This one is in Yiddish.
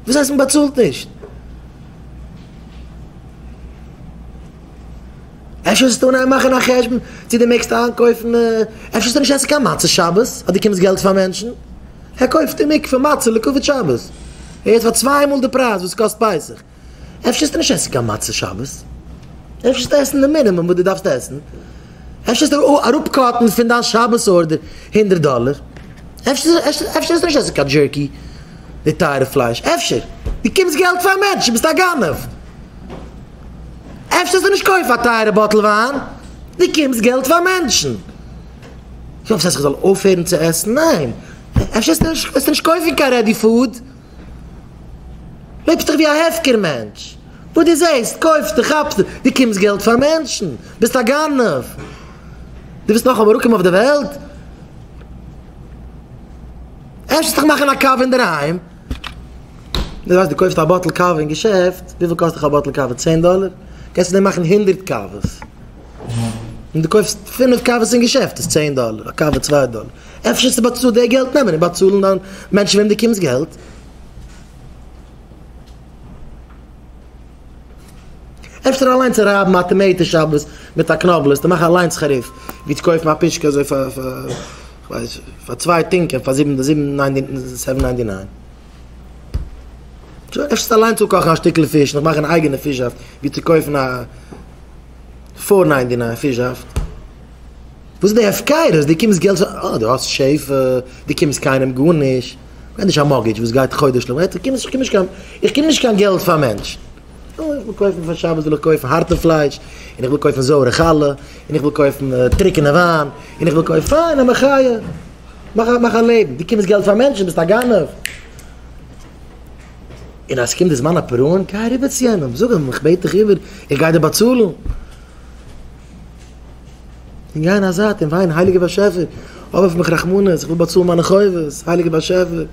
וואס הייסט מען באצאלט נישט? אפשר זאלסטו אנהייבן מאכן א חשבון צו דו מעגסט איינקויפן, אפשר זאלסטו נישט עסן קיין מצה שבת אז דו קומסט געלט פאר מענטשן, ער קויפט אין מקווה מצה לכבוד שבת, ער האט פאר צוויי מאל די פרייז וואס קאסט פסח. אפשר זאלסטו נישט עסן קיין מצה שבת? אפשר זאלסטו עסן די מינימום וואס דו דארפסט עסן? אפשר זאלסטו אראפ cut ן פון דיין שבת order הונדרעט דאלער? אפשר זאלסטו נישט עסן קיין jerky, די טייערע פלייש? אפשר? דו קומסט געלט פאר מענטשן, ביסט א גנב! אפשר זאלסטו נישט קויפן א טייערע bottle וויין? דו קומסט געלט פאר מענטשן! יא, וואס הייסט איך זאל אויפהערן צו עסן? ניין! אפשר זאלסטו נישט קויפן קיין ready food? לעבסט דאך ווי א הפקר מענטש, וואס דו זעסט קויפסטו, כאפסטו, דו קומסט געלט פאר מענטשן, ביסט א גנב, דו ווילסט נאכאמאל אראפקומען אויף די וועלט? אפשר זאלסט דיך מאכן א קאווע אינדערהיים, דו ווייסט דו קויפסט א bottle קאווע אין געשעפט, וויפיל קאסט דיך א bottle קאווע? צען דאלער? קענסט פון דעם מאכן הונדרעט קאוועס, און דו קויפסט פינף קאוועס אין געשעפט איז צען דאלער, א קאווע צוויי דאלער. אפשר זאלסטו באצאלן די געלט נעמען און באצאלן דיין מענטשן וועם דו קומסט געלט. אפשר אליינס רייבן א tomato שבת מיט א קנאבל עס מאכן אליינס חריף ווי צו קויפן א פישקע אזוי פאר כ'ווייס פאר צוויי טינקען פאר זיבן זיבן seven ninety nine. אפשר זאלסטו אליינס אפקאכן א שטיקל פיש און מאכן אייגענע פיש זאפט ווי צו קויפן א four ninety nine פיש זאפט. וואס איז די הפקרות? דו קומסט געלט פאר אה דו האסט שפע, דו קומסט קיינעם גארנישט, כ'מיין נישט א mortgage וואס גייט חודש לויט, איך קום נישט קיין איך קום נישט קיין געלט פאר מענטשן, אה איך וויל קויפן פאר שבת וויל איך קויפן הארטע פלייש, און איך וויל קויפן זויערע חלה, און איך וויל קויפן טרוקענע וויין, און איך וויל קויפן, פיין א מחיה, מאך א מאך א לעבן, דו קומסט געלט פאר מענטשן ביסט א גנב. און אז ס'קומט די זמן הפירעון גיי אריבער צו יענעם, זאג אים איך בעט דיך איבער, איך גיי דיר באצאלן. און גיי אין א זייט און וויין, הייליגער באשעפער, האב אויף מיך רחמנות, איך וויל באצאלן מיינע חובות, הייליגער באשעפער.